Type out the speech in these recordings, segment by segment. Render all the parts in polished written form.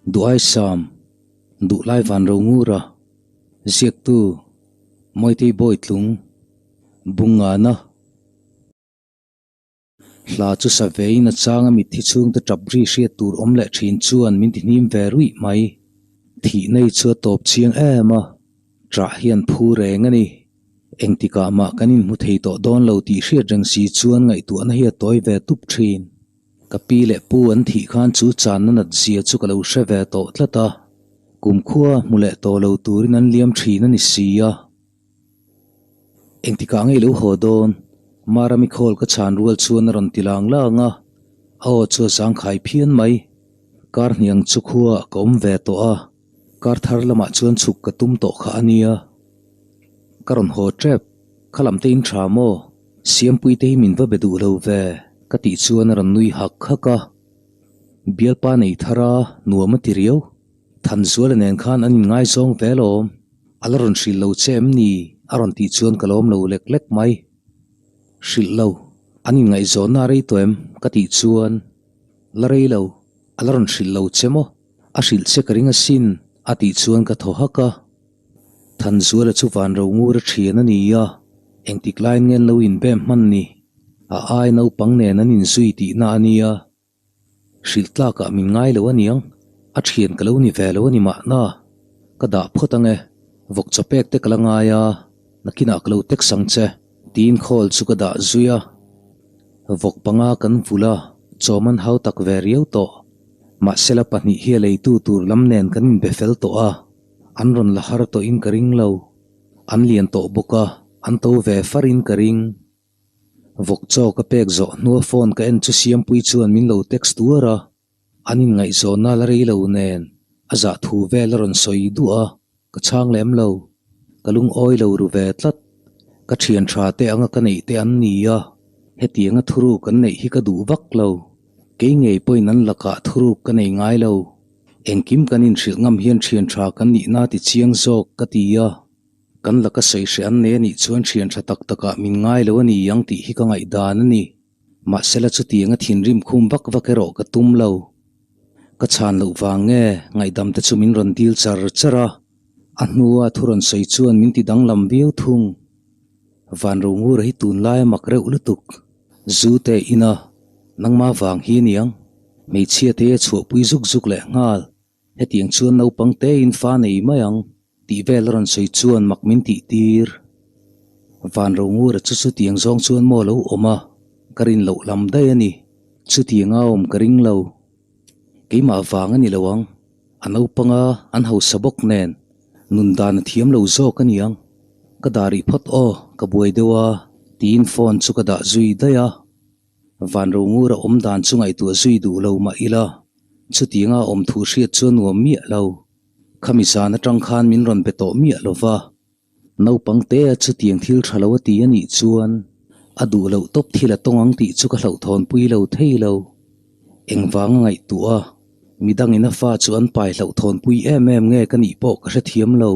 Duhaisam, Duhlai Vanrongura, Ziaktu, Mawitei Bawitlung, Bungngana. Hla chu sa vein a changa mitthi chhungte tap ri hriat tur awm leh thin chuan min ti hnim ve ruih mai. Thihna hi chu a tawp chiang em a, ṭah hian phu reng a ni. Engtikah mah kan inhmu thei tawh dawn lo tih hriat reng si chuan ngaihtuahna hi a tawi ve tup thin. Ka pi leh pu an thih khan chu channa nat zia chu ka lo hre ve tawh tlat a, kumkhua hmu leh tawh lo turin an liam thin a ni si a. Engtikah ngei lo haw dawn? Marami khawl ka chhan rual chuan a rawn ti lang lang a, a aw chu a zangkhai phian mai. Kar hniang chu khuaah ka awm ve tawh a, kar thar lamah chuan chhuk ka tum tawh kha a nia. Ka rawn haw tep, kha lam te in tha maw? Siampui te hi min va be duh lo ve, ka tih chuan a rawn nui hak hak a. Bialpa nei thar a, nuam a ti riau. Thanzuala nen khan an inngaizawng ve alawm, a la rawn hrilh lo che em ni? a rawn tih chuan ka lawm lo lek lek mai. Hrilh lo, an inngaihzawnna a rei tawh em? ka tih chuan, La rei lo, a la rawn hrilh lo che maw? A hrilh che ka ring asin, a tih chuan ka thaw hak a. Thanzuala chu van ro ngur a thian a ni a, engtik laiin nge an lo inbem hman ni? A ai naupang nen an inzui tihna a nia. Hrilh tlakah min ngai lo aniang, a thian ka lo ni ve lo a ni mahna. Ka dah phawt ange, vawk chaw pek te ka la ngai a, nakinah ka lo text ang che, tiin call chu ka dah zui a. Vawk panga kan vul a, chawm an hau tak ve riau tawh. Mahsela pahnih hi a leitu tur lam nen kan inbe fel tawh a, an rawn la har tawhin ka ring lo. An lian tawh bawk a, an to ve farin ka ring. Vawk chaw ka pek zawh hnua phone ka en chu Siampui chuan min lo text tuar a, an inngaihzawnna la rei lo nen a zah thu vel a rawn sawi duah a, ka chhang lem lo. Ka lungawi lo ru ve tlat. Ka thian tha te anga ka neih te an ni a, hetianga thuruk an neih hi ka duh vak lo. Kei ngei pawhin an lakah thuruk ka nei ngai lo. Engkim kan inhrilh ngam hian thian tha kan nihna ti chiang zawk ka ti a. Kan laka sawi hreh an nei a nih chuan thian tha tak takah min ngai lo a ni ang tih hi ka ngaihdan a ni. Mahsela chutiang a thinrim khum vak vak erawh ka tum lo. Ka chhan loh vang nge ngaihdam te chu min rawn dil char char a, a hnua thu rawn sawi chuan min ti danglam viau thung. Van Rongura hi tunlai a mak reuh lutuk. Zu te ina nangma vang hi aniang hmeichhia te a chhuahpui zuk zuk leh nghal. Hetiang chuan naupang tein fa nei mai ang tih vel a rawn sawi chuan mak min tih tir. Van Rongura chu chutiang zawng chuan maw lo awm a, ka rin loh lam daih a ni. Chutiang a awm ka ring lo. Keimah vang a ni lo ang. A naupanga an hausa bawk nen nun dan a thiam lo zawk a ni ang. Ka dah rih phawt aw, ka buai deuh a, tiin phone chu ka dah zui daih a. Van Rongura awm dan chu ngaihtuah zui duh lo mah ila, chutianga awm thu hriat chu a nuam miah lo. Khami zan atang khan min rawn be tawh miah lo va. Naupang te a chutiang thil tha lo a ti a nih chuan a duh loh tawp thil a tawng ang tih chu ka hlauhthawnpui lo thei lo. Engvanga ngaihtuah a, midangin a fa chu an pai hlauhthawnpui em em nge ka nih pawh ka hrethiam lo.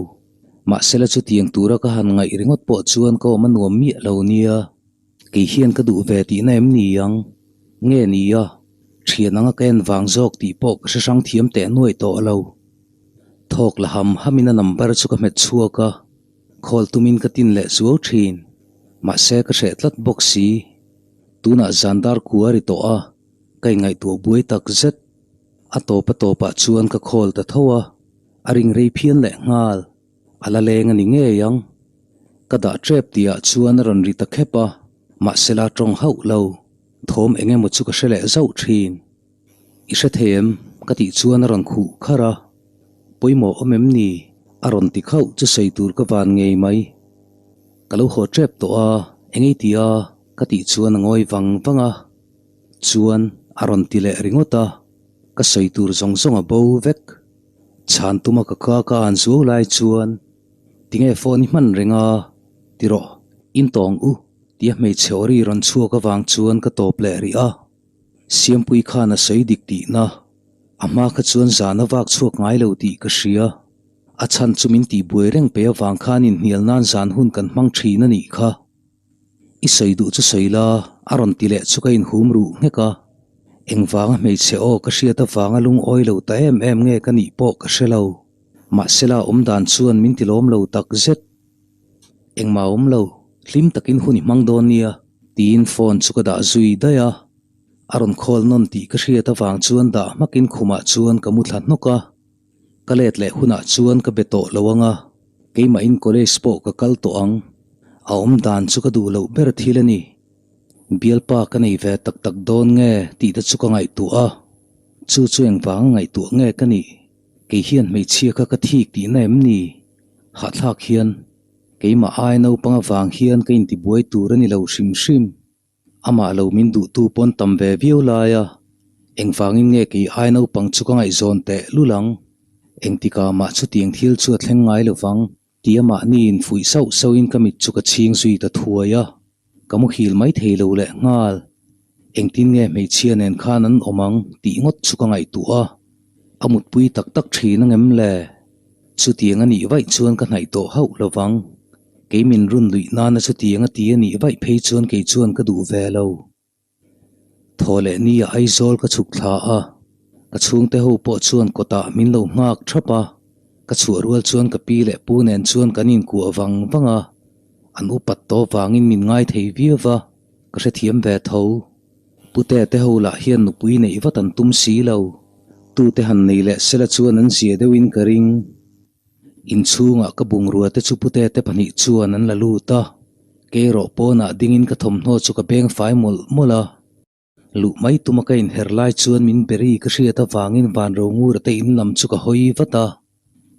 Mahsela chutiang tura ka han ngaih ringawt pawh chuan ka awm a nuam miah lo nia. Kei hian ka duh ve tihna em ni ang? Nge ni a, thian anga ka en vang zawk tih pawh ka hre hrang thiam teh nuai tawh lo. Thawk la ham hamin a number chu ka hmet chhuak a, call tumin ka tin leh zuau thin. Mahse ka hreh tlat bawk si. Tunah zan dar kua ri tawh a, ka ingaihtuah buai tak zet. A tawp a tawpah chuan ka call ta tho a, a ring rei phian leh nghal. A la leng a ni ngei ang. Ka dah tep tihah chuan a rawn ri ta khep a, mahsela tawng hauh lo. Thawm eng emaw chu ka hre leh zauh thin. I hre thei em? ka tih chuan a rawn khuh kharh a. Pawimawh awm em ni? A rawn ti khauh chu sawi tur ka van ngei mai. Ka lo haw tep tawh a, eng ei tia? ka tih chuan a ngawi vang vang a. Chuan a rawn ti leh ringawt a, ka sawi tur zawng zawng a bo vek. Chhan tuma ka ka ka an zuau lai chuan tinge phone i hman reng a ti rawh in tawng u tia hmeichhe awri rawn chhuak avang chuan ka tawp leh rih a. Siampui khan a sawi dik tihna a hma kha chuan zan a vak chhuak ngai lo tih ka hria. A chhan chu min tihbuai reng pe avang khan inhnial nan zan hun kan hmang thin a nih kha. I sawi duh chu sawi la, a rawn ti leh chu ka inhum ruh nghek a. Engvanga hmeichhe aw ka hriat avanga lungawi lo ta em em nge ka nih pawh ka hre lo. Mahsela awmdan chuan min ti lawm lo tak zet. Engmah awm lo, hlim takin hun i hmang dawn nia, tiin phone chu ka dah zui daih a. A rawn call nawn tih ka hriat avang chuan dah hmakin khumah chuan ka mu thla hnawk a. Ka let leh hunah chuan ka be tawh lo ang a, keimahin college pawh ka kal tawh ang. A awm dan chu ka duh loh ber thil a ni. Bialpa ka nei ve tak tak dawn nge tih te chu ka ngaihtuah a, chu chu engvanga ngaihtuah nge ka nih? Kei hian hmeichhia kha ka thik tihna em ni? Hahthlak hian keimah ai naupang avang hian ka intibuai tur a ni lo hrim hrim. Amah lo min duhtu pawn tam ve viau lai a, engvangin nge kei ai naupang chu ka ngaihzawn teh lul ang? Engtikah mah chutiang thil chu a thleng ngai lo vang ti a mahni infuih sauh sauhin ka mit chu ka chhing zui ta thuai a, ka muhil mai thei lo leh nghal. Engtin nge hmeichhia nen khan an awm ang tih ngawt chu ka ngaihtuah a, a mutpui tak tak thin angem le? Chutiang a nih vaih chuan ka hnaih tawh hauh lo vang. Kei min run luih nana chutiang a ti a nih vaih phei chuan kei chuan ka duh ve lo. Thaw leh ni a Aizawl ka chhuk thla a, ka chhungte ho pawh chuan kawtah min lo nghak thap a, ka chhuah rual chuan ka pi leh pu nen chuan kan inkuah vang vang a, an upat tawh vangin min ngai thei viau va, ka hrethiam ve tho. Pute te ho lah hian nupui neih vat an tum si lo, tute han nei leh sela chuan an zia deuhin ka ring. Inchhungah ka bungrua te chu pute te pahnih chuan an la lut a, keirawh pawnah dingin ka thawmhnaw chu ka beng fai mawlh mawlh a. Luh mai tuma ka inher lai chuan min beri ka hriat avangin Vanrongura te in lam chu ka hawi vat a,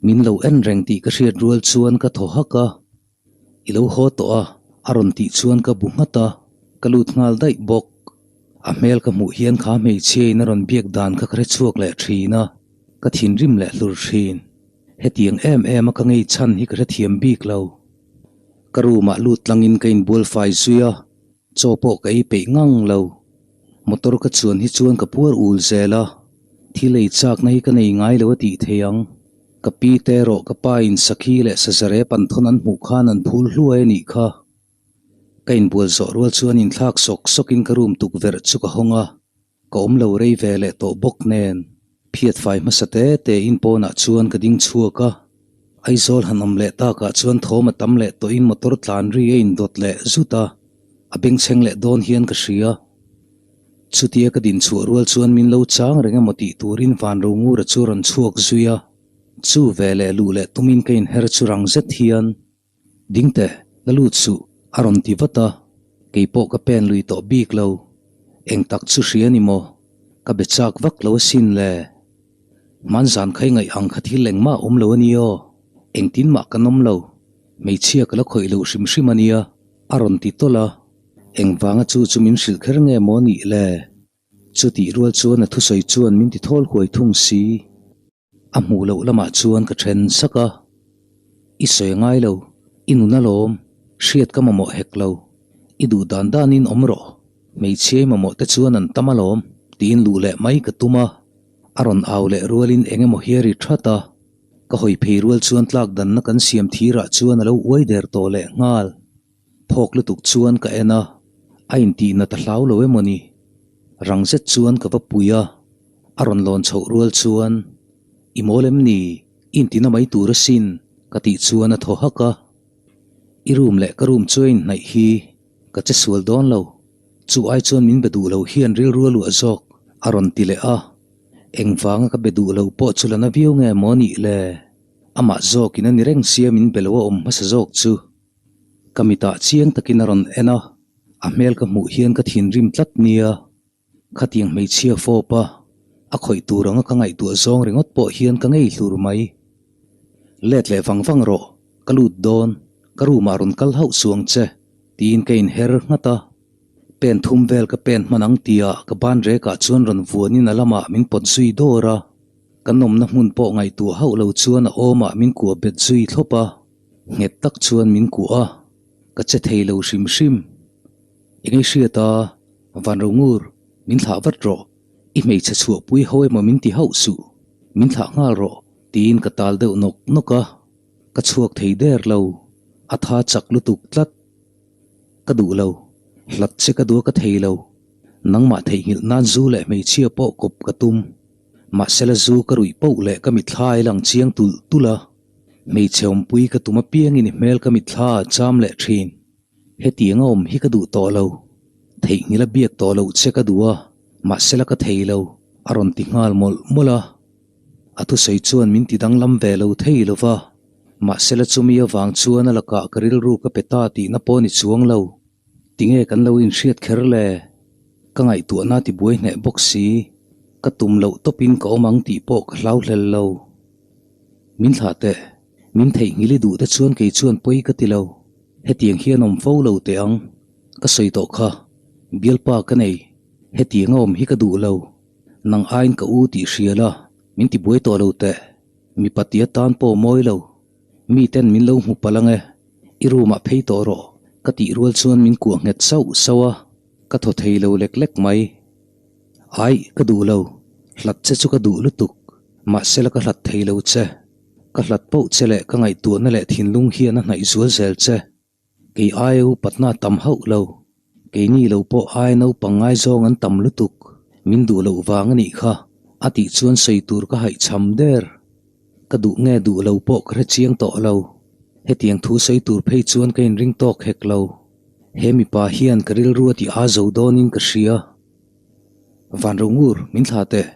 min lo en reng tih ka hriat rual chuan ka thaw hak a. I lo haw tawh a, a rawn tih chuan ka bu nghat a, ka lut nghal daih bawk. A hmel ka hmuh hian kha hmeichhia in a rawn biak dan kha ka hre chhuak leh thin a, ka thinrim leh hlur thin. Hetiang em em a ka ngei chhan hi ka hrethiam bik lo. Ka room ah lut tlangin ka inbual fai zui a, chaw pawh ka ei peih ngang lo. Motor ka chuan hi chuan ka puar ul zel a, thil ei chakna hi ka nei ngai lo a tih thei ang. Ka pi te erawh ka pa in sakhi leh sazare panthawn an hmuh khan an phul hluai a nih kha. Ka inbual zawh rual chuan inthlak sawk sawkin ka room tukverh chu ka hawng a, ka awm lo rei ve leh tawh bawk nen phiat fai hmasa te te in pawnah chuan ka ding chhuak a. Aizawl han awm leh takah chuan thawm a tam leh tawhin motor tlan ri a indawt leh zut a, a bengchheng leh dawn hian ka hria. Chutia ka din chhuah rual chuan min lo chang reng emaw tih turin Vanrongura chu rawn chhuak zui a, chu ve leh luh leh tumin ka inher chu rang zet hian, Dingte, la lut suh, a rawn ti vat a, kei pawh ka pen lui tawh bik lo. Eng tak chu hria ni maw? Ka be chak vak lo asin le. Hmanzan khai ngaih ang kha thil engmah awm lo a ni aw, engtin mah kan awm lo, hmeichhia ka la khawih loh hrim hrim a nia, a rawn ti tawlh a. Engvanga chu chu min hrilh kher nge maw nih le? Chutih rual chuan a thusawi chuan min ti thawl huai thung si. A hmuh loh lamah chuan ka then sak a, I sawi ngai lo, i nun alawm, hriat ka mamawh hek lo. I duh dan danin awm rawh, hmeichhiai mamawh te chuan an tam alawm, tiin luh leh mai ka tum a. A rawn au leh rualin eng emaw hi a ri that a, ka hawi phei rual chuan tlak danna kan siam thirah chuan a lo uai der tawh leh nghal. Phawk lutuk chuan ka en a, a intihna ta hlau lo emaw ni? Rang zet chuan ka va pui a, a rawn lawn chhoh rual chuan, I mawl em ni? I intina mai tur asin, ka tih chuan a thaw hak a. I room leh ka room chu a inhnaih hi, ka che sual dawn lo. Chu ai chuan min be duh lo hian rilru a luah zawk, a rawn ti leh a. Engvanga ka be duh lo pawh chu la na viau nge maw nih le? Amah zawkin a ni reng sia min be lo a awm hmasa zawk chu. Ka mitah chiang takin a rawn en a, a hmel ka hmuh hian ka thinrim tlat nia. Khatiang hmeichhia fawp a, a khawih tur anga ka ngaihtuah zawng ringawt pawh hian ka ngei hlur mai. Let leh vang vang rawh, ka lut dawn, ka room ah rawn kal hauh suang che, tiin ka inher nghat a. Pen thum vel ka pen hman ang tia ka ban rekah chuan rawn vuanin a lamah min pawt zui dawr a. Ka nawmna hmun pawh ngaihtuah hauh lo chuan a awmah min kuah bet zui thlawp a. Nghet tak chuan min kuah a, ka che thei lo hrim hrim. Eng ei hriat a, Vanrongur, min thlah vat rawh, i hmeichhe chhuahpui ho emaw min ti hauh suh, min thlah nghal rawh, tiin ka tal deuh nawk nawk a, ka chhuak thei der lo, a tha chak lutuk tlat. Ka duh lo, hlat che ka duh a ka thei lo. Nangmah theihnghilh nan zu leh hmeichhia pawh kawp ka tum. Mahsela zu ka ruih poh leh ka mitthla a lang chiang tulh tulh a. Hmeichhe awmpui ka tum apiangin i hmel ka mitthla a cham leh thin. Hetiang a awm hi ka duh tawh lo. Theihnghilh a biak tawh loh che ka duh a, mahsela ka thei lo, a rawn ti nghal mawlh mawlh a. A thusawi chuan min ti danglam ve lo thei lo va, mahsela chumi avang chuan a lakah ka rilru ka pe ta tihna pawh ni chuang lo. Tinge kan lo inhriat kher le? Ka ngaihtuahna ti buai hneh bawk si, ka tum loh tawpin ka awm ang tih pawh ka hlau hlel lo. Min thlah teh, min theihnghilh i duh te chuan kei chuan pawi ka ti lo. Hetiang hian awm fo lo teh ang, ka sawi tawh kha, bialpa ka nei, hetiang a awm hi ka duh lo. Nang aiin ka u tih hria la, min ti buai tawh lo teh, mipa tia tan pawh mawi lo. Mi ten min lo hmu palh ang e, i room ah phei tawh rawh, ka tih rual chuan min kuah nghet sauh sauh a, ka thaw thei lo lek lek mai. Aih, ka duh lo, hlat che chu ka duh lutuk, mahsela ka hlat thei lo che. Ka hlat poh che leh ka ngaihtuahna leh thinlung hian a hnaih zual zel che. Kei aia upatna a tam hauh lo. Keini lo pawh aia naupang ngaizawng an tam lutuk. Min duh loh vang a nih kha, a tih chuan sawi tur ka haihchham der. Ka duh nge duh lo pawh ka hre chiang tawh lo. Hetiang thu sawi tur phei chuan ka inring tawk hek lo. He mipa hian ka rilru a ti a zo dawnin ka hria. Van Rongur, min thlah teh.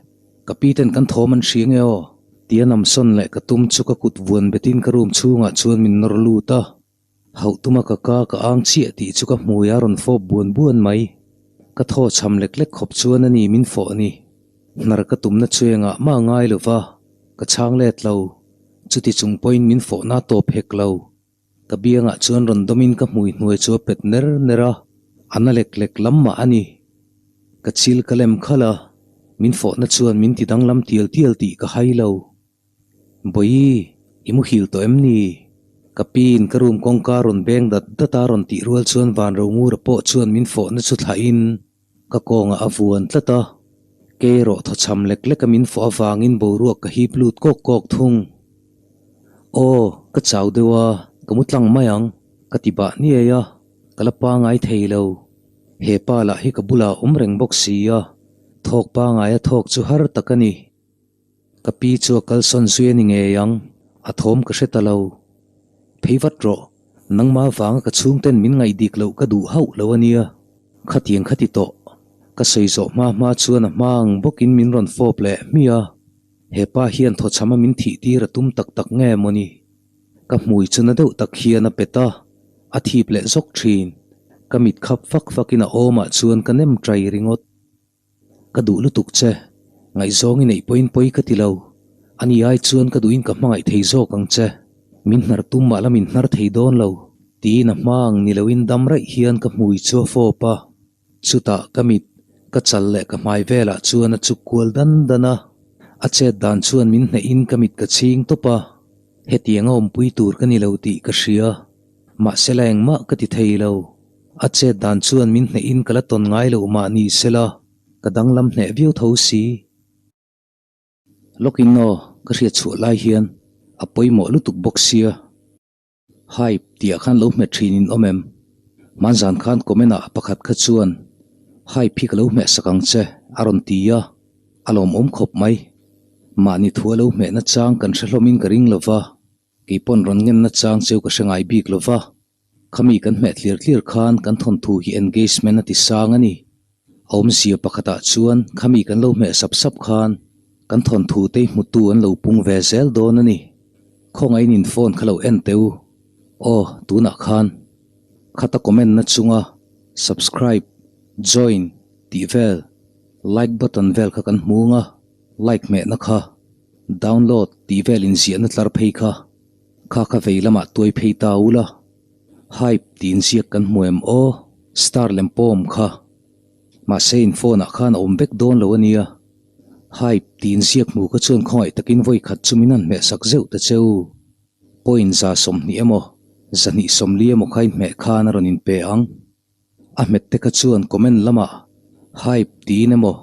Ka pi ten kan thawm an hria nge aw? Tia namsawn leh ka tum chu ka kut vuan betin ka room chhungah chuan min nawr lut a. Hauh tuma ka ka ka ang chiah tih chu ka hmui a rawn fawp buan buan mai. Ka thaw chham lek lek khawp chuan a ni min fawh a ni. Hnar ka tumna chu engah mah ngai lo va, ka chhang let lo. Chuti chung pawhin min fawhna tawp hek lo. Ka biangah chuan rawn dawmin ka hmui hnuai chu a pet ner ner a, a na lek lek lam mah a ni. Ka chil ka lem khalh a, min fawhna chuan min ti danglam tial tial tih ka hai lo. Bawihi, i muhil tawh em ni? Ka piin ka room kawngka rawn beng dat dat a rawn tih rual chuan van Rongura pawh chuan min fawhna chu thlahin ka kawngah a vuan tlat a. Kei erawh thawchham lek lek a min fawh avangin boruak ka hip lut kawk kawk thung. Aw, ka chau deuh a, ka mu tlang mai ang, ka ti bah niai a, ka la pangai thei lo. He pa lah hi ka bulah a awm reng bawk si a, thawk pangaia thawk chu har tak a ni. Ka pi chu a kalsawn zui a ni ngei ang, a thawm ka hre ta lo. Phei vat rawh, nangmah avanga ka chhungten min ngaih dik loh ka duh hauh lo a nia. Khatiang kha ti tawh. Ka sawi zawh hma hma chuan a hma ang bawkin min rawn fawp leh hmiah a. He pa hian thawchhama min thih tir a tum tak tak nge maw ni? Ka hmui chu na deuh tak hian a pet a, a thip leh zawk thin. Ka mit khap fak fakin a awmah chuan ka nem tai ringawt. Ka duh lutuk che, ngaihzawng i neih pawhin pawi ka ti lo. Ani ai chuan ka duhin ka hmangaih thei zawk ang che. Min hnar tum mah la min hnar thei dawn lo, tiin a hma ang ni loin dam raih hian ka hmui chu a fawp a. Chutah ka mit, ka chal leh ka hmai velah chuan a chuk kual dan dan a. A chet dan chuan min hnehin ka mit ka chhing tawp a. Hetiang a awmpui tur ka ni lo tih ka hria. Mahsela engmah ka ti thei lo. A chet dan chuan min hnehin ka la tawn ngai loh mah ni sela, ka danglam hneh viau tho si. Lawkin aw, ka hriat chhuah lai hian a pawimawh lutuk bawk sia. Hype tih ah khan lo hmet thin in awm em? Hmanzan khan comment ah pakhat kha chuan Hype hi ka lo hmeh sak ang che a rawn ti a, a lawmawm khawp mai. Mahni thu a lo hmehna chang kan hre hlawmin ka ring lova, kei pawn rawn ngenna chang cheu ka hre ngai bik lova. Khami kan hmeh tlir tlir khan kan thawnthu hi engagement a ti sang a ni. A awmzia pakhatah chuan khami kan lo hmeh sap sap khan kan thawnthu te hmutu an lo pung ve zel dawn a ni. Khawngaihin in phone kha lo en teh u. Aw, tunah khan khata comment na chunga subscribe, join tih vel, like button vel kha kan hmung a, like hmehna kha, download tih vel inziahna tlar phei kha. Kha kha vei lamah tuai phei ta ula, hype tiin ziak kan hmu em aw, star lem pawm kha. Mahse in phone ah khan a awm vek dawn lo ania. Hype tiin ziak hmu kha chuan khawngaih takin vawi khat chu min han hmeh sak zeuh ta che u. Point 120 emaw, 240 emaw kha in hmeh khan a rawn in pe ang. A hmet te kha chuan comment lamah hype tiin emaw,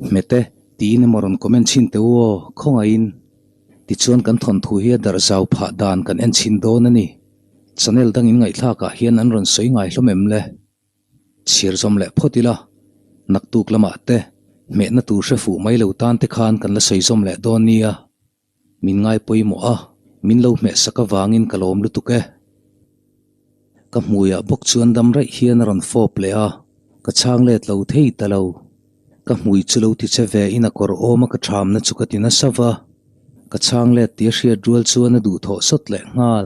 hmet e tiin emaw rawn comment chhin teh u aw, khawngaihin. Tichuan kan thawnthu hi a darh zau phah dan kan en chhin dawn a ni. Channel dangin ngaihthlakah hian an rawn sawi ngai hlawm em le? Chhiar zawm leh phawt ila. Naktuk lamah te hmehna tur hre fuh mai lo tan te khan kan la sawi zawm leh dawn nia. Min ngai pawimawh a, min lo hmeh sak avangin ka lawm lutuk e. Ka hmuiah bawk chuan dam raih hian a rawn fawp leh a, ka chhang let lo thei ta lo. Ka hmui chu lo ti che ve in a kawr awm a ka thamna chu ka ti nasa va. Ka chhang let tia hriat rual chuan a duhthawh sawt leh nghal.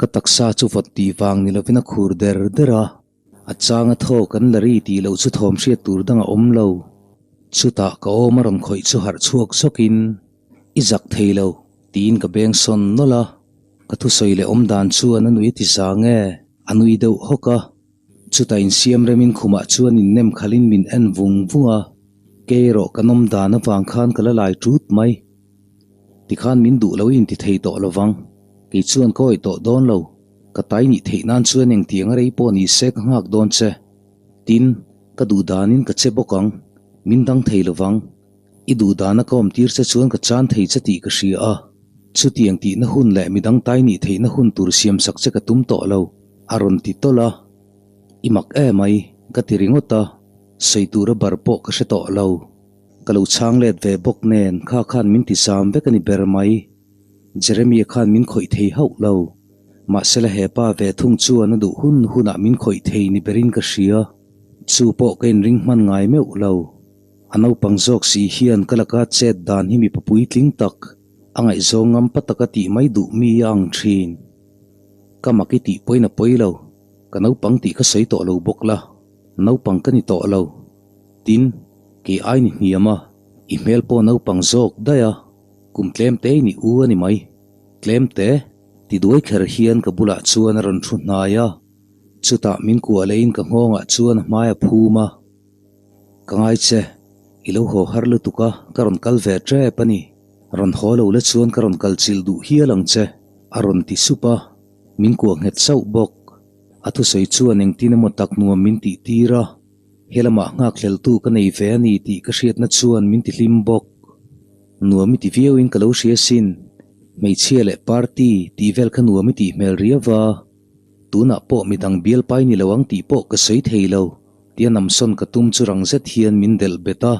Ka taksa chu vawt tih vang ni lovin a khur der der a. A chang a thaw kan la ri tih loh chu thawm hriat tur dang a awm lo. Chutah ka awm a rawn khawih chu harh chhuak zawkin, I zak thei lo, tiin ka beng sawn nawlh a. Ka thusawi leh awm dan chuan a nui a ti za nge, a nui deuh hawk a. Chutah insiam remin khumah chuan innem khalhin min en vung vung a. Kei erawh kan awm dan avang khan ka la lai ṭut mai. Tikhan min duh lo i inti thei tawh lovang. Kei chuan ka awih tawh dawn lo. Ka tai nih theih nan chuan engtiang a rei pawh ni se ka nghak dawn che. Tin, ka duh danin ka che bawk ang. Min dang thei lovang. I duh dana ka awm tir che chuan ka chan thei che tih ka hria a. Chutiang tihna hun leh midang tai nih theihna hun tur siamsak che ka tum tawh lo, a rawn ti tawlh a. I mak emai, ka ti ringawt a. Sawi tura bar pawh ka hre tawh lo. Ka lo chhang let ve bawk nen kha khan min ti zam vek a ni ber mai. Jeremia khan min khawih thei hauh lo. Mahsela he pa ve thung chuan a duh hun hunah min khawih thei ni berin ka hria. Chu pawh ka inring hman ngai meuh lo. A naupang zawk si hian ka laka chet dan hi mipa puitling tak, a ngaihzawng ngam pa taka tih mai duh mi a ang thin. Ka mak i tih pawhin a pawi lo. Ka naupang tih ka sawi tawh lo bawk la. Naupang ka ni tawh lo. Tin, kei ai ni hniam a, i hmel pawh naupang zawk daih a, kum tlem te i ni u a ni mai. Tlem te, ti duai kher hian ka bulah chuan a rawn thu hnai a, chutah min kuah lehin ka nghawngah chuan a hmai a phum a. Ka ngai che, i lo haw har lutuk a, ka rawn kal ve tep a ni. Rawn haw lo la chuan ka rawn kal chilh duh hial ang che, a rawn ti sup a, min kuah nghet sauh bawk. A thusawi chuan engtin emaw tak nuam min tih tir a. He lamah nghakhleltu ka nei ve a ni tih ka hriatna chuan min ti hlim bawk. Nuam i ti viauin ka lo hria sin. Hmeichhia leh party tih vel kha nuam i tih hmel riau a. Tunah pawh midang bialpai ni lo ang tih pawh ka sawi thei lo. Tia namsawn ka tum chu rang zet hian min delh bet a.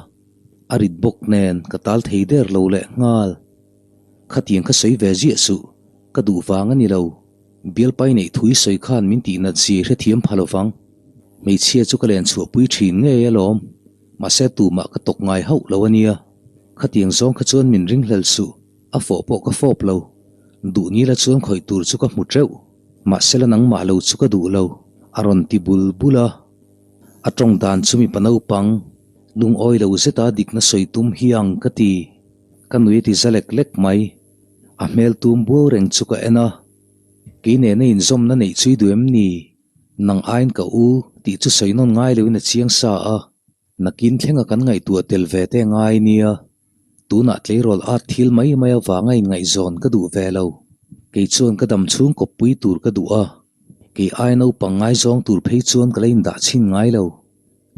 A rit bawk nen ka tal thei der lo leh nghal. Khatiang kha sawi ve ziah suh. Ka duh vang a ni lo. Bialpai neih thui sawi khan min tihnat zia hrethiam pha lovang. Hmeichhia chu ka len chhuahpui thin ngei alawm. Mahse tumah ka tawk ngai hauh lo a nia. Khatiang zawng kha chuan min ringhlel suh, a fawh pawh ka fawp lo. Duh nila chuan khawih tur chu ka hmu teuh. Mahse la nangmah lo chu ka duh lo, a rawn ti bul bul a. A tawng dan chu mipa naupang, lungawi lo zeta dikna sawi tum hi ang ka ti. Ka nui a ti za lek lek mai. A hmel tum buau reng chu ka en a. Kei nena inzawmna neih chu i duh em ni? Nang aiin ka u tih chu sawi nawn ngai loin a chiang sa a, nakin thlenga kan ngaihtuah tel ve te ngai nia. Tunah tleirawl at thil mai mai avanga inngaihzawn ka duh ve lo. Kei chuan ka dam chhung kawppui tur ka duh a, kei ai naupang ngaizawng tur phei chuan ka la indah chhin ngai lo.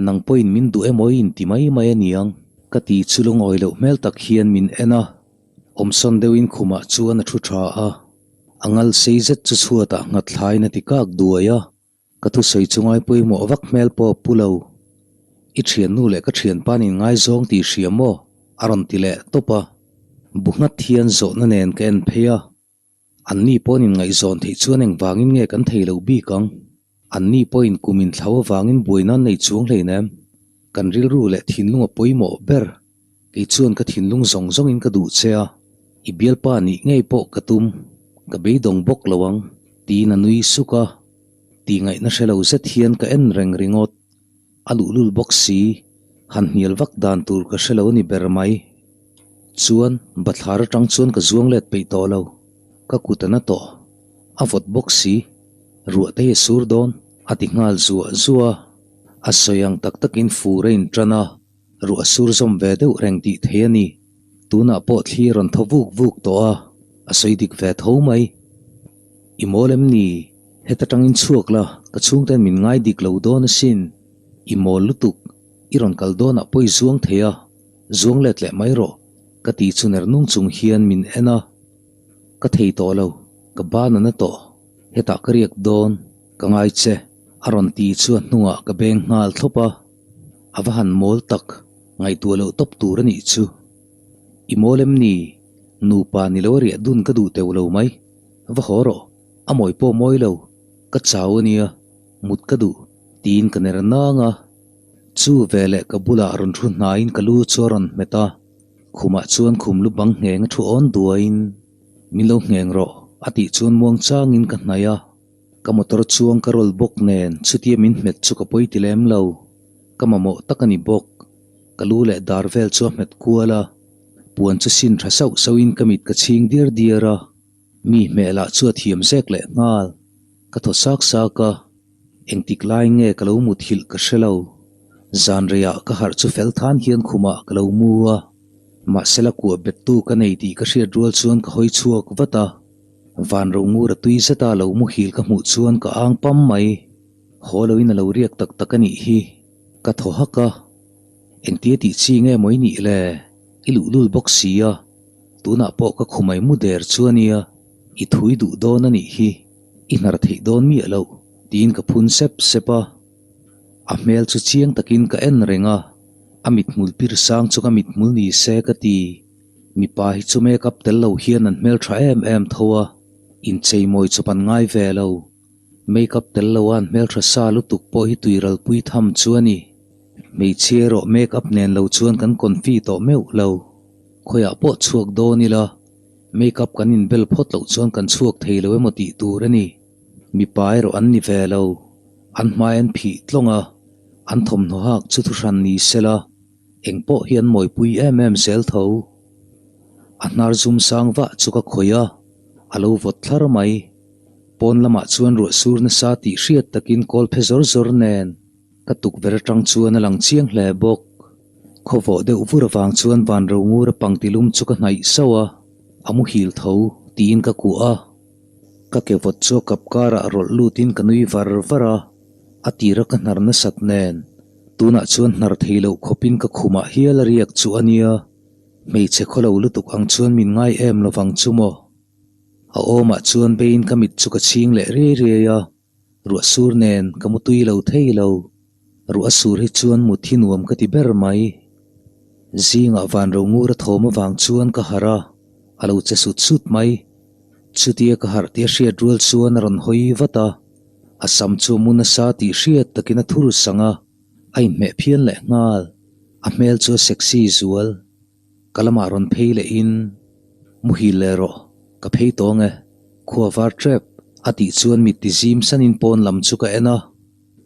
Nang pawhin min duh emaw i inti mai mai a niang. Ka ti chu lungawi loh hmel tak hian min en a, awmsawn deuhin khumah chuan a thu tha a. A ngal sei zet chu chhuatah nghat thlaiin a ti kak duai a, ka thusawi chu ngai pawimawh vak hmel pawh a pu lo. I thiannu leh ka thianpa nin ngaizawng tih hria maw? a rawn ti leh tawp a. Bu nghat hian zawhna nen ka en phei a. Anni pawhin inngaihzawn theih chuan engvangin nge kan thei lo bik ang? Anni pawhin kum inthlau avangin buaina an nei chuang hleinem. Kan rilru leh thinlung a pawimawh ber. Kei chuan ka thinlung zawng zawngin ka duh che a, i bialpa nih ngei pawh ka tum, ka beidawng bawk lo ang, tiin a nui suk a. Tihngaihna hre lo zet hian ka en reng ringawt. A luhlul bawk si, han hnial vak dan tur ka hre lo a ni ber mai. Chuan, bathlar atang chuan ka zuang let peih tawh lo. Ka kut a na tawh. A vawt bawk si. Ruah te hi a sur dawn, a ti nghal zuah zuah a. A sawi ang tak takin fur a intan a. Ruah sur zawm ve deuh reng tih thei a ni. Tunah pawh thli a rawn thaw vuk vuk tawh a, a sawi dik ve tho mai. I mawl em ni? Heta tangin chhuak la, ka chhungten min ngai dik lo dawn asin. I mawl lutuk, i rawn kal dawnah pawh i zuang thei a, zuang let leh mai rawh, ka ti chu ner nung chung hian min en a. Ka thei tawh lo, ka ban a na tawh. Hetah ka riak dawn, ka ngai che, a rawn ti chu a hnungah ka beng nghal thlawp a. A va han mawl tak, ngaihtuah loh tawp tur a nih chu. I mawl em ni? Nupa ni lo a riah dun ka duh teuh lo mai. Va haw rawh, a mawi pawh mawi lo, ka chau a nia, mut ka duh, tiin ka ner nang a. Chu veleh ka bulah rawn thu hnaiin ka lu chu a rawn hmet a, khumah chuan khum lu bang ngheng a thu awn duaiin, Min lo ngheng rawh, a tih chuan muang changin ka hnaih a. Ka motor chuang ka rawl bawk nen chutia min hmet chu ka pawi ti lem lo. Ka mamawh tak a ni bawk. Ka lu leh dar vel chu a hmet kual a, puan chu sin tha sauh sauhin ka mit ka chhing diar diar a, mi hmeh lah chu a thiam zek leh nghal. Ka thaw sak sak a, engtik lai nge ka lo muthilh ka hre lo. Zan reiah ka harh chu fel than hian khumah ka lo mu a, mahsela kuah bettu ka nei tih ka hriat rual chuan ka hawi chhuak vat a, van ro ngur a tui zeta lo muhil ka hmuh chuan ka ang pam mai. Haw loin a lo riak tak tak a nih hi. Ka thaw hak a, engtia tih chi nge maw i nih le? I luhlul bawk si a, tunah pawh ka khumai mu der chu a nia, i thui duh dawn a nih hi, i hnar theih dawn miah loh, tiin ka phun sep sep a. A hmel chu chiang takin ka en reng a, a mithmul pir sang chu ka mithmul ni se ka ti. Mipa hi chu make up tel lo hian an hmel tha em em tho a, incheimawi chawp an ngai ve lo. Make up tel lo a an hmeltha sa lutuk pawh hi tuiralpui tham chu a ni. Hmeichhia erawh make up nen lo chuan kan confi tawh meuh lo. Khawiah pawh chhuak dawn ila, make up kan inbel phawt loh chuan kan chhuak thei lo emaw tih tur a ni. Mipa erawh an ni ve lo. An hmai an phih tlawng a, an thawmhnaw hak chu thuhran ni sela, eng pawh hi an mawipui em em zel tho. A hnar zum sang vah chu ka khawih a, a lo vawt thlar mai. Pawn lamah chuan ruah sur nasa tih hriat takin kawl phe zawr zawr nen ka tukverh atang chuan a lang chiang hle bawk. Khawvawh deuh vur avang chuan van ro ngur a pangti lum chu ka hnaih sauh a, a muhil tho tiin ka kuah a. Ka ke vawt chu a kap karah rawlh lutin ka nui var var a, a tira ka hnar nasat nen tunah chuan hnar thei loh khawpin ka khumah hial a riak chu a nia, hmeichhe khawlo lutuk ang chuan min ngai em lovang chu maw. A awmah chuan beiin ka mit chu ka chhing leh riai riai a, ruah sur nen ka mu tui lo thei lo. Ruah a sur hi chuan mut hi nuam ka ti ber mai. Zingah van ro ngur a thawm avang chuan ka harh a, a lo che sut sut mai. Chutia ka harh tih a hriat rual chuan a rawn hawi vat a, a sam chu a mu nasa tih hriat takin a thur sang a, a inhmeh phian leh nghal. A hmel chu a sexy zual. Ka lamah rawn phei lehin, Muhil leh rawh, ka phei tawng e, khua var tep, a tih chuan mit ti zim sanin pawn lam chu ka en a,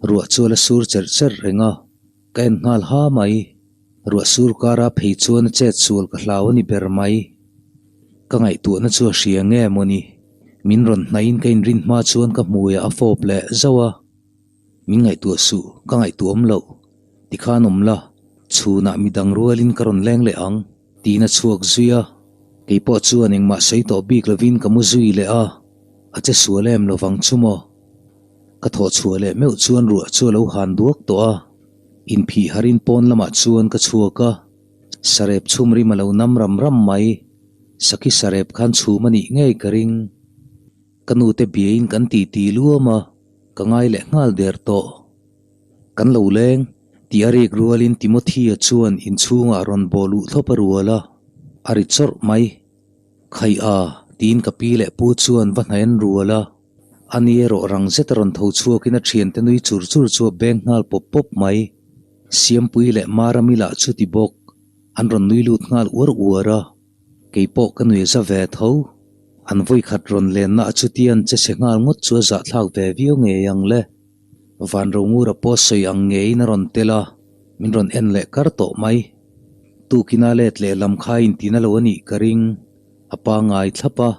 ruah chu a la sur cherh cherh reng a, ka en nghal ha mai. Ruah sur kara phei chuan a chet sual ka hlau a ni ber mai. Ka ngaihtuahna chu a hria nge maw ni? Min rawn hnaihin ka inrin hma chuan ka hmuiah a fawp leh zauh a. Min ngaihtuah suh, ka ngaihtuah awm loh. Tikhan awm la, chhunah midang rualin ka rawn leng leh ang, tiin a chhuak zui a. Kei pawh chuan engmah sawi tawh bik lovin ka mu zui leh a, a che sual em lovang chu maw? Ka thawh chhuah leh meuh chuan ruah chu a lo han duak tawh a, inphih harin pawn lamah chuan ka chhuak a, sarep chhum rim a lo nam ram ram mai. Sakhi sarep khan chhum a nih ngei ka ring. Ka nute biain kan titi luam a, ka ngai leh nghal der tawh. Kan lo leng, tih a rik rualin Timothy-a chuan inchhungah rawn bawh luh thlawp a rual a, a ri chawrh mai. Khaih a, tiin ka pi leh pu chuan va hnaih an rual a. Ani erawh rang zeta rawn tho chhuakin a thiante nui chur chur chu a beng nghal pawp pawp mai. Siampui leh Marami lah chu ti bawk, an rawn nui lut nghal uar uar a. Kei pawh ka nui za ve tho. An vawikhat rawn lenna a chutian che chhe nghal ngawt chu a zahthlak ve viau ngei ang le. Van Rongura pawh sawi ang ngeiin a rawn tel a, min rawn en leh kar tawh mai. Tukina let leh lam kha intina lo a nih ka ring. A pangai thlap a,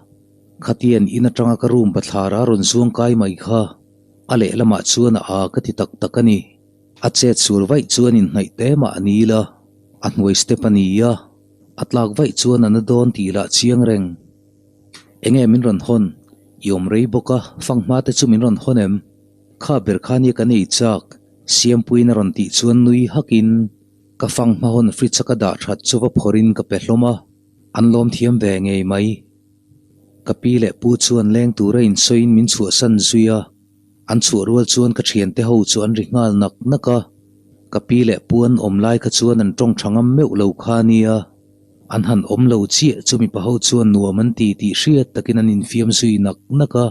khatian in atanga ka room bathlar a rawn zuang kai mai kha. A lehlamah chuan a aa ka ti tak tak a ni. A chet sual vaih chuan inhnaih te mah a ni la, a hnuai step a ni a, a tlak vaih chuan a na dawn tih lah chiang reng. Enge min rawn hawn? I awm rei bawk a, fanghma te chu min rawn hawn em? Kha ber kha nia kan ei chak, Siampuiin a rawn tih chuan nui hakin ka fanghma hawn fridge a ka dah that chu va phawrhin ka pe hlawm a, an lawm thiam ve ngei mai. Ka pi leh pu chuan leng tura insawiin min chhuahsan zui a. An chhuah rual chuan ka thiante ho chu an ri nghal nak nak a. Ka pi leh pu an awm lai kha chuan an tawng tha ngam meuh lo kha a nia. An han awm lo chiah chu mipa ho chuan nuam an ti tih hriat takin an infiam zui nak nak a.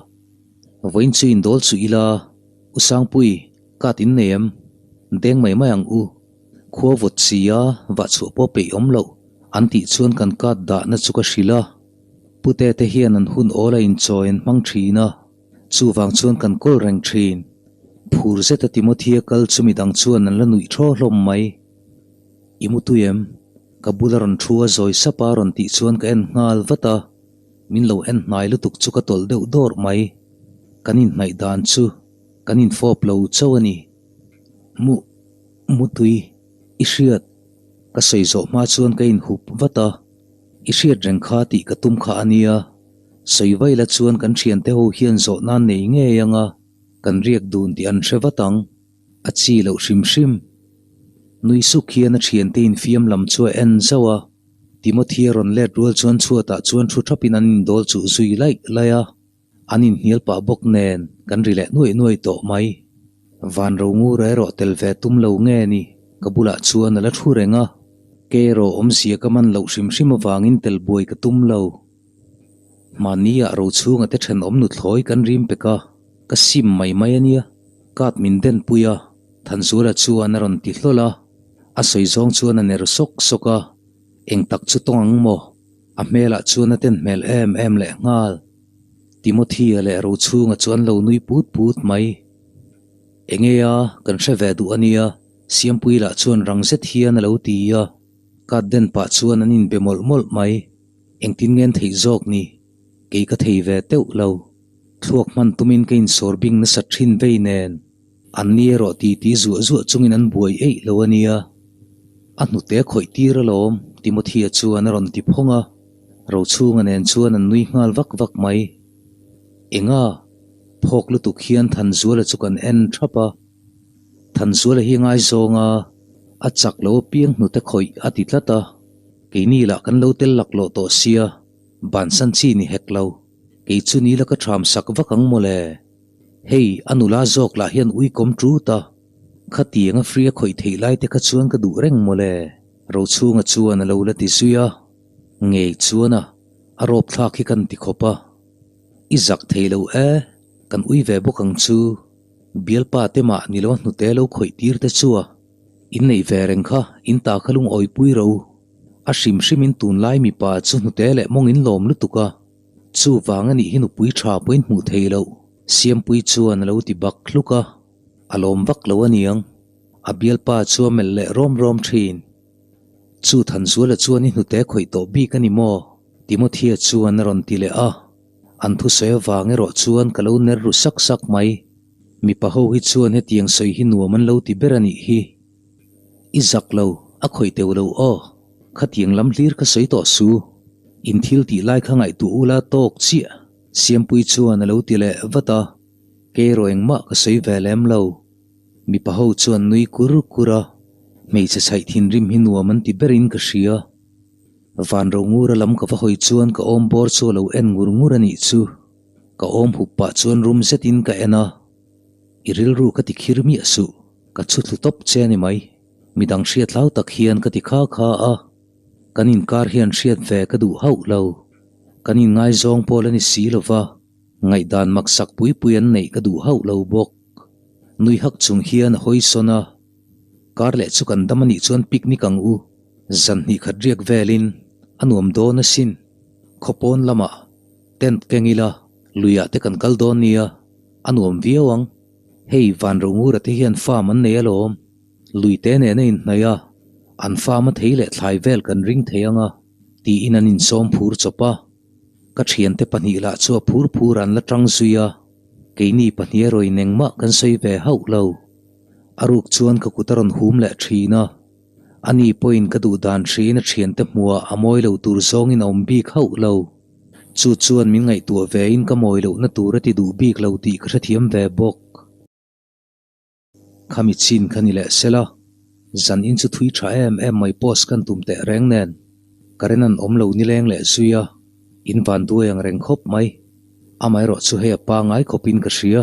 Vawiin chu indawl chu ila, U Sangpui, kat in nei em? Deng mai mai ang u. Khua vawt si a, vah chhuah pawh peih awm loh an tih chuan kan kat dahna chu ka hrilh a. Pute te hian an hun awl a inchawi an hmang thin a, chuvang chuan kan kawl reng thin. Phur zeta Timothy-a kal chu midang chuan an la nuih thaw hlawm mai. I mu tui em? Ka bula rawn thu a zawi sap a rawn tih chuan ka en nghal vat a, min lo en hnai lutuk chu ka tawlh deuh dawrh mai. Kan inhnaih dan chu kan infawp lo chauh a ni. Mu, mu tui, i hriat. Ka sawi zawh hma chuan ka inhup vat a, i hriat reng kha tih ka tum kha a nia. Sawi vaila chuan kan thiante ho hian zawh nan nei ngei ang a, kan riak dun tih an hre vat ang. A chi loh hrim hrim. Nui suk hian a thiante infiam lam chu a en zauh a, Timothy a rawn let rual chuan chhuatah chuan thu thapin an indawl chuh zui laih laih a, an inhnial pah bawk nen kan ri leh nuaih nuaih tawh mai. Van ro ngur erawh tel ve tum lo nge ni, ka bulah chuan a la thu reng a, kei erawh awmzia ka man loh hrim hrim avangin tel buai ka tum lo. Mahni ah ro chhunga te thenawm nuthlawi kan rim pek a, ka sim mai mai a nia, kat min den pui a, Thanzuala chuan a rawn ti hlawl a, a sawi zawng chuan a ner sawk sawk a, eng tak chu tawng ang maw? A hmelah chuan a ten hmel em em leh nghal. Timothy-a leh Rochhunga chu an lo nui put put mai. Enge a, kan hre ve duh a nia, Siampuii lah chuan rang zet hian a lo ti a, kat den pah chuan an inbe mawlh mawlh mai. Engtin ngen theih zawk ni? Kei ka thei ve teuh lo. Thluak hman tumin ka insawr bing nasat thin vei nen. An ni erawh titi zuah zuah chungin an buai eih lo a nia. A hnute khawih tir alawm, Timothy-a chuan a rawn ti phawng a. Rochhunga nen chuan an nui nghal vak vak mai. Enga? Phawk lutuk hian Thanzuala chu kan en thap a. Thanzuala hi ngaizawng a, a chak lo apiang hnute khawih a ti tlat a. Keini lah kan lo tel laklawh tawh sia, bansan chi ni hek lo. Kei chu ni la ka ṭham sak vak ang mawle. Hei, a nula zawk lah hian ui kawm ṭut a. Khatiang a free a khawih theih lai te kha chuan ka duh reng mawle. Rochhunga chuan a lo la ti zui a. Ngei chuan a, a rawp thlak hi kan ti khawp a. I zak thei lo e, kan ui ve bawk ang chu. Bialpa te mah ni lo a hnute lo khawih tir te chu a. In neih ve reng kha, in ta kha lungawi pui ro. A hrim hrim in tunlai mipa chu hnute leh mawng in lawm lutuk a. Chuvang a nih hi nupui tha pawhin hmuh thei loh. Siampui chuan a lo ti bak hluk a, a lawm vak lo a niang. A bialpa chu a melh leh rawm rawm thin. Chu Thanzuala chuan i hnute khawih tawh bik a ni maw? Timothea chuan a rawn ti leh a. An thusawi avang erawh chuan ka lo ner ru sak sak mai. Mipa ho hi chuan hetiang sawi hi nuam an lo ti ber a nih hi. I zak lo, a khawih teuh lo aw. Khatiang lam hlir ka sawi tawh su. In thil tih lai kha ngaihtuah ula tawk chiah. Siampui chuan a lo ti leh vat a, kei erawh engmah ka sawi ve lem lo. Mipa ho chuan nui kur kur a, hmeichhe chhaih thinrim hi nuam an ti berin ka hria. Van ro ngura lam ka va hawi chuan ka awm bawr chu a lo en ngur ngur a nih chu. Ka awm hup pah chuan rum zetin ka en a, I rilru ka ti khir miah suh, ka chhu thlu tawp che a ni mai. Midang hriat hlau tak hian ka ti kha kha a, kan inkar hian hriat ve ka duh hauh lo. Kan inngaizawng pawl a ni si lo va, ngaihdan maksak pui pui an neih ka duh hauh lo bawk. Nui hak chung hian a hawi sawn a, Kar leh chu kan dam a nih chuan picnic ang u, zan hnih khat riak velin a nuam dawn asin. Khawpawn lamah tent keng ila, luiah te kan kal dawn nia, a nuam viau ang. Hei Vanrongura te hian farm an nei alawm. Luite nen a inhnaih a, an farm a thei leh thlai vel kan ring thei ang a, tiin an insawm phur chawp a. Ka thiante pahnih lah chu a phur phur an la tang zui a, keini pahnih erawhin engmah kan sawi ve hauh lo. A ruk chuan ka kut a rawn hum leh thin a, ani pawhin ka duh dan hriin a thiante hmuhah a mawi lo tur zawngin a awm bik hauh lo. Chu chuan min ngaihtuah vein ka mawi lohna tur a ti duh bik lo tih ka hrethiam ve bawk. Khami chin kha ni leh sela, zan in chu thui tha em em mai post kan tum teh reng nen, current an awm lo nileng leh zui a, in van duai ang reng khawp mai. Amaherawh chu hei a pangai khawpin ka hria.